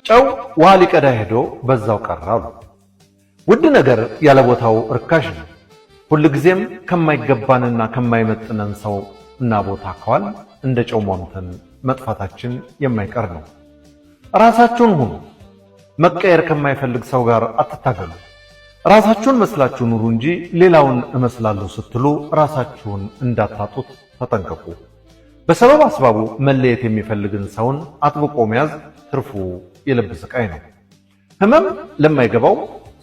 ጨው ውሃ ሊቀዳ ሄዶ በዛው ቀረ አሉ። ውድ ነገር ያለ ቦታው ርካሽ ነው። ሁልጊዜም ከማይገባንና ከማይመጥነን ሰው እና ቦታ ከዋል እንደ ጨው ሟምተን መጥፋታችን የማይቀር ነው። ራሳችሁን ሁኑ። መቀየር ከማይፈልግ ሰው ጋር አትታገሉ። ራሳችሁን መስላችሁ ኑሩ እንጂ ሌላውን እመስላለሁ ስትሉ ራሳችሁን እንዳታጡት ተጠንቀቁ። በሰበብ አስባቡ መለየት የሚፈልግን ሰውን አጥብቆ መያዝ ትርፉ የልብ ስቃይ ነው። ህመም ለማይገባው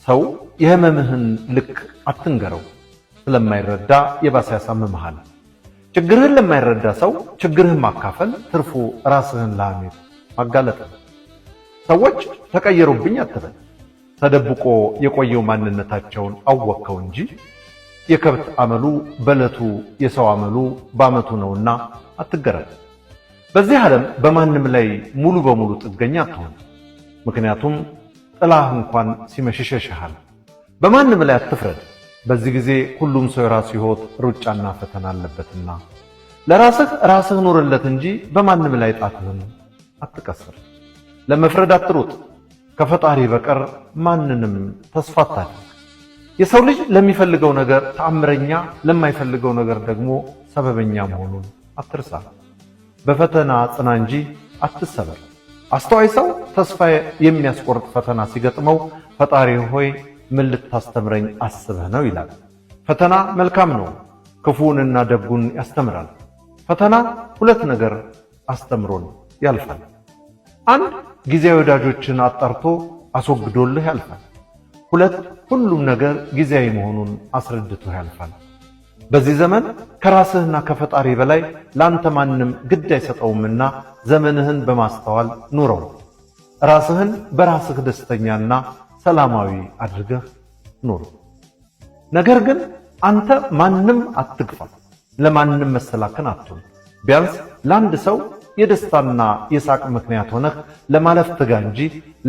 ሰው የህመምህን ልክ አትንገረው፣ ስለማይረዳ የባሰ ያሳምምሃል። ችግርህን ለማይረዳ ሰው ችግርህን ማካፈል ትርፉ ራስህን ለሐሜት ማጋለጥ ነው። ሰዎች ተቀየሩብኝ አትበል። ተደብቆ የቆየው ማንነታቸውን አወቅከው እንጂ የከብት አመሉ በዕለቱ የሰው አመሉ በዓመቱ ነውና አትገረም። በዚህ ዓለም በማንም ላይ ሙሉ በሙሉ ጥገኛ አትሆን። ምክንያቱም ጥላህ እንኳን ሲመሽ ይሸሽሃል። በማንም ላይ አትፍረድ። በዚህ ጊዜ ሁሉም ሰው የራሱ ሕይወት ሩጫና ፈተና አለበትና ለራስህ ራስህ ኑርለት እንጂ በማንም ላይ ጣትህን አትቀስር። ለመፍረድ አትሩጥ። ከፈጣሪ በቀር ማንንም ተስፋ አታድርግ። የሰው ልጅ ለሚፈልገው ነገር ተአምረኛ፣ ለማይፈልገው ነገር ደግሞ ሰበበኛ መሆኑን አትርሳ። በፈተና ጽና እንጂ አትሰበር። አስተዋይ ሰው ተስፋ የሚያስቆርጥ ፈተና ሲገጥመው ፈጣሪ ሆይ ምን ልታስተምረኝ አስበህ ነው ይላል። ፈተና መልካም ነው፣ ክፉውንና ደጉን ያስተምራል። ፈተና ሁለት ነገር አስተምሮን ያልፋል። አንድ፣ ጊዜያዊ ወዳጆችን አጣርቶ አስወግዶልህ ያልፋል። ሁለት፣ ሁሉም ነገር ጊዜያዊ መሆኑን አስረድቶ ያልፋል። በዚህ ዘመን ከራስህና ከፈጣሪ በላይ ለአንተ ማንም ግድ አይሰጠውምና ዘመንህን በማስተዋል ኑረው። ራስህን በራስህ ደስተኛና ሰላማዊ አድርገህ ኑር። ነገር ግን አንተ ማንም አትግፋ፣ ለማንም መሰላከን አትሁን። ቢያንስ ለአንድ ሰው የደስታና የሳቅ ምክንያት ሆነህ ለማለፍ ትጋ እንጂ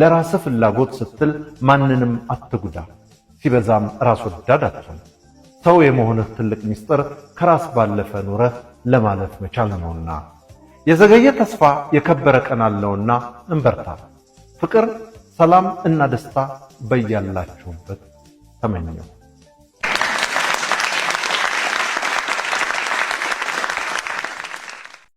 ለራስህ ፍላጎት ስትል ማንንም አትጉዳ። ሲበዛም ራስ ወዳድ አትሁን። ሰው የመሆንህ ትልቅ ምስጢር ከራስ ባለፈ ኑረህ ለማለፍ መቻል ነውና፣ የዘገየ ተስፋ የከበረ ቀን አለውና እንበርታ። ፍቅር፣ ሰላም እና ደስታ በያላችሁበት ተመኘሁ።